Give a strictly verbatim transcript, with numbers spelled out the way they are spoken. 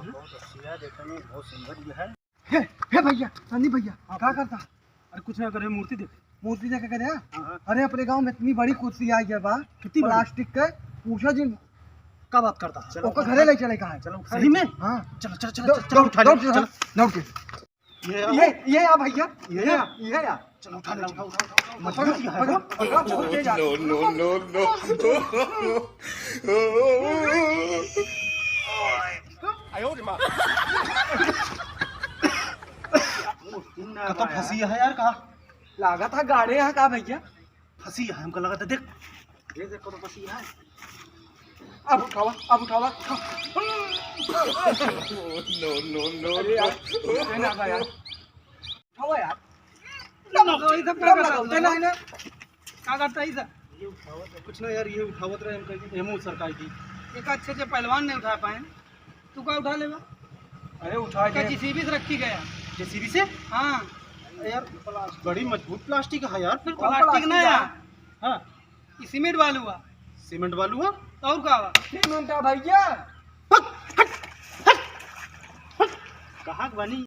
बहुत अच्छी है, देखने में बहुत सुंदर भी है। हे, हे भैया, संदीप भैया, हाँ, का बोल। करता? अरे कुछ ना करे, मूर्ति देख। मूर्ति देख के करे, हाँ? हाँ। अरे अपने गांव में इतनी बड़ी कुर्सी आई है बा, कितनी बड़ी? प्लास्टिक के, पूछा जिन। का बात करता? चलो, ओकर उठा। घरे ले चले कहाँ है? चलो, उठा सही ले। में? हाँ। चलो, चलो, चलो, दौड़, चलो, दौड़, उठा ले, दौड़, चलो। दौड़ के। ये ये, ये आ भैया, ये ये आ। आ, ये आ। चलो, उठा ले, चलो। उठा, उठा, उठा, उठा। मजबूत ही है। पकड़ो, पकड़ो, बहुत तेज आ। No, no, no, no। कतो फंसी है यार, कहाँ? लागत है गाड़े है का भैया? फंसी है, हमको लगा था, देख। ये देखो तो फंसी है। अब उठावा, अब उठावा। No, no, no, अरे यार, no। उठे ना बा यार। उठावा यार। ना, ना, ये सब क्या करता है? उठे ना, ना। का करता है ये सब? कुछ ना यार, ये उठावत रहे, हम कहीं एमओ सरकार की। एक अच्छे से पहलवान नहीं उठा पाए। तू का उठा लेबा? अरे उठा का के जेसीबी से रखी गया। जेसीबी से? हाँ। अरे यार, बड़ी मजबूत प्लास्टिक है यार। फिर प्लास्टिक ना यार। हाँ। ई सीमेंट बालू है। सीमेंट बालू है? तो और का बा? सीमेंट है भैया। हट, हट, हट, हट। कहाँ के बानी?